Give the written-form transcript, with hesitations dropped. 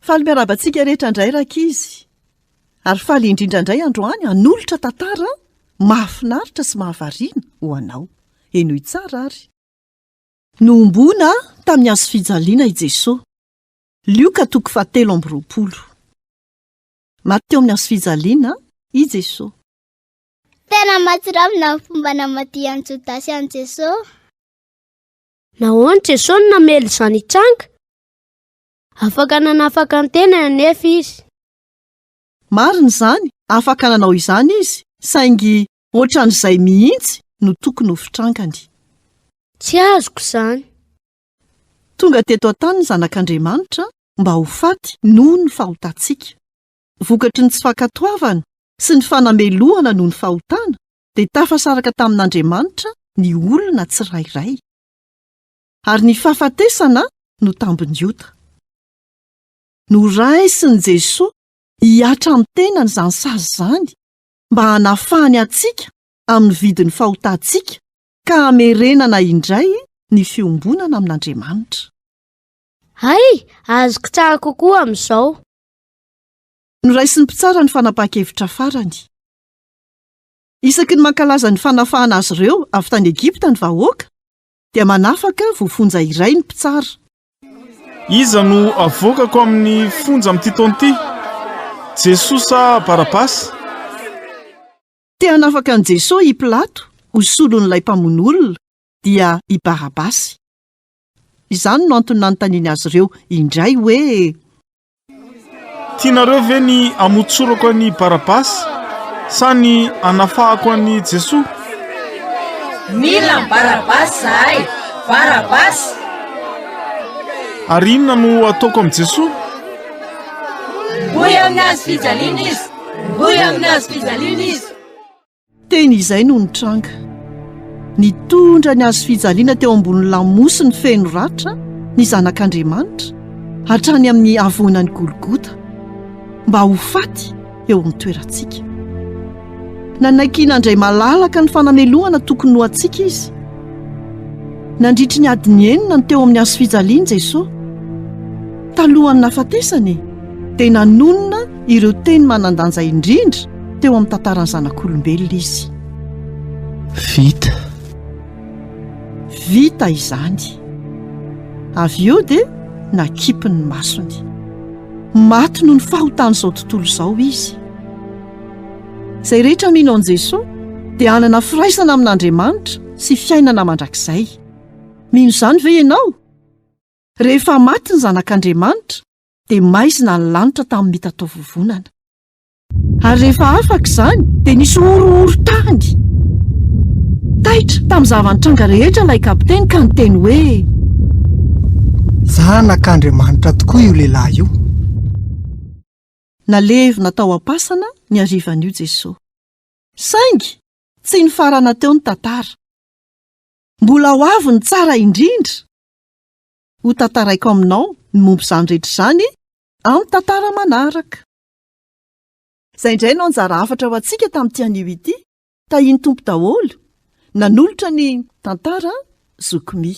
Faly miarahaba antsika rehetra indray rankizy. Ary faly indrindra indray androany hanolotra tantara mahafinaritra sy mahavariana ho anao. Henoy tsara ary. Nohomboana tamin'ny hazo fijaliana i Jesoa. Lioka toko fahatelo amby 20. Maty teo amin'ny hazo fijaliana i Jesoa. Tena mahatsiravina ny fomba namadihan'i Jodasy an'i Jesoa. Nahoana Jesoa no namela izany hitranga? Afaka nanafaka ny tenany anefa izy. Marina izany, afaka nanao izany izy, saingy hoatran'izay mihitsy no tokony ho fitrangany. Tsy azoko izany. Tonga teto an-tany ny Zanak'Andriamanitra mba ho faty noho ny fahotantsika. Vokatry ny tsy fankatoavana sy ny fanamelohana noho ny fahotana, dia tafasaraka tamin'Andriamanitra ny olona tsirairay. Ary ny fahafatesana no tambin'ny ota. Noraisin'i Jesoa hihatra amin'ny tenany izany sazy izany mba hanafahany antsika amin'ny vidin'ny fahotantsika ka hamerenana indray ny fiombonana amin'Andriamanitra. Hay, azoko tsara kokoa amin'izao. Noraisin'ny mpitsara ny fanapahan-kevitra farany. Isaky ny mankalaza ny fanafahana azy ireo avy tany Egypta ny vahoaka, dia manafaka voafonja iray ny mpitsara. Iza no avoakako amin'ny fonja amin'ity taona ity? Jesoa sa Barabasy? Te hanafaka an'i Jesoa i Pilato ho solon'ilay mpamono olona, dia i Barabasy. Izany no antony nanontaniany azy ireo indray hoe. Tianareo ve ny hamotsorako an'i Barabasy sa ny hanafahako an'i Jesoa? Mila an'i Barabasy izahay! Barabasy! Ary inona no hataoko amin'i Jesoa? Homboy amin'ny hazo fijaliana izy! Homboy amin'ny hazo fijaliana izy! Teny izay no nitranga. Nitondra ny hazofijaliana teo ambonin'ny lamosiny feno ratra ny Zanak'Andriamanitra hatrany amin'ny havoanan'i Golgota, mba ho faty eo amin'ny toerantsika. Nanaiky nandray malalaka ny fanamelohana tokony ho antsika izy. Nandritry ny adiny enina no teo amin'ny hazofijaliana Jesosy. Talohan'ny nahafatesany, dia nanonona ireo teny manan-danja indrindra teo amin'ny tantaran'ny zanak'olombelona izy. Vita. Vita izany. Avy eo dia nakipiny ny masony. Maty noho ny fahotan'izao tontolo izao izy. Izay rehetra mino an'i Jesoa dia hanana firaisana amin'Andriamanitra sy fiainana mandrakizay. Mino izany ve ianao? Rehefa maty ny Zanak'Andriamanitra dia maizina ny lanitra tamin'ny mitataovovonana. Ary rehefa afaka izany dia nisy horohoron-tany. Taitra tamin'ny zava-nitranga rehetra ilay kapiteny ka niteny hoe. Zanak'Andriamanitra tokoa io lehilahy io. Nalevina tao am-pasana ny harivan'io Jesoa. Saingy tsy nifarana teo ny tantara. Mbola ho avy ny tsara indrindra. Ho tantaraiko aminao ny momba izany rehetra izany amin'ny tantara manaraka. Izay indray no anjara hafatra ho antsika tamin'ity anio ity. Tahian'ny Tompo daholo. Nanolotra ny tantara Zoky Mi.